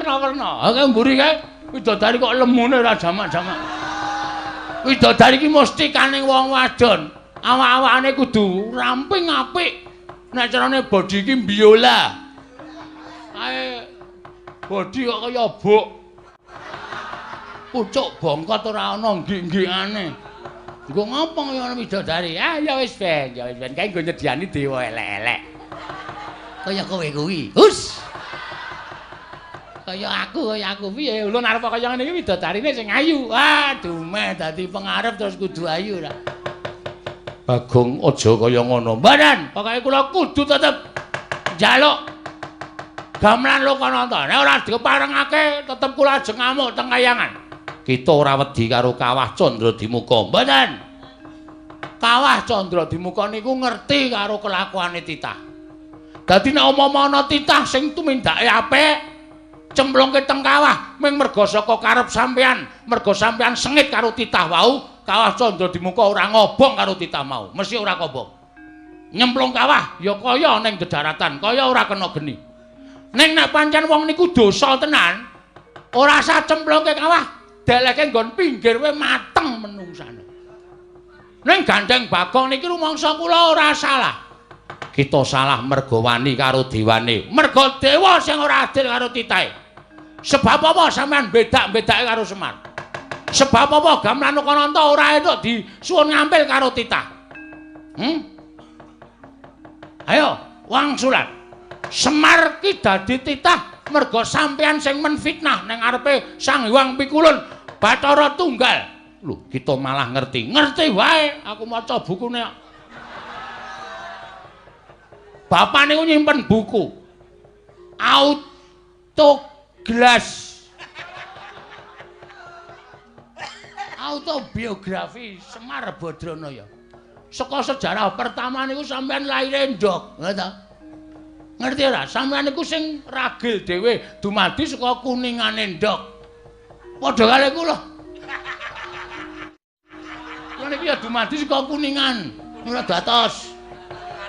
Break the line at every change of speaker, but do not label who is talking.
werna-werna. Ha kae mburi kae widodari kok lemune ora jamak-jamak. Widodari iki mesti kaning wong wadon. Awak-awakane kudu ramping apik. Nek carane body iki biola. Kae body kok kaya buk. Pucuk bongkot ora ana nggik-nggikane. Nggo ngopo kaya ana widodari? Ah ya wis ben, ya wis ben kae nggo nyediani dewa elek-elek. Kaya kowe kuwi. Hus. Kaya aku piye? Ulun arep kaya ngene iki widodarine sing ayu. Ah, dumeh dadi pengarep terus kudu ayu ra. Bagong aja kaya ngono. Mboten, pokoke kula kudu tetep njaluk gamelan Lokananta. Nek ora diparengake tetep kula ajeng ngamuk teng kayangan. Kita ora wedi karo Kawah Candradimuka. Mboten. Kawah Candradimuka niku ngerti karo kelakuane titah. Dadi nek umpama ana titah sing tumindake apik, cemplungke teng kawah ming merga saka karep sampean, merga sampean sengit karo titah wau, Kawah Candradimuka ora ngobong karo titah mau, mesti ora kobong. Nyemplung kawah ya kaya ning dedaratan, kaya ora kena geni. Ning nek pancen wong niku dosa tenan, ora sah cemplungke kawah, deleke nggon pinggir wae mateng menungsane. Ning gandeng Bagong niki rumangsa kula ora salah. Kita salah merga wani karo dewane. Merga dewa sing ora adil karo titahe. Sebab apa sampean bedak-bedake karo Semar? Sebab apa gamelan Lokananta ora entuk disuwun ngampil karo titah? Ayo, wangsulan. Semar ki dadi titah merga sampean sing menfitnah ning ngarepe Sang Hyang Pikulun Bathara Tunggal. Lho, kita malah ngerti. Ngerti wae, aku maca bukune. Bapak niku nyimpen buku. Autoglas. Autobiografi Semar Badranaya. Saka sejarah pertama niku sampean laire ndok, ngono ta? Ngerti ora? Sampean niku sing ragil dhewe dumadi saka kuningane ndok. Padha karo kula. Kula niki ya dumadi saka kuningan, ora datos.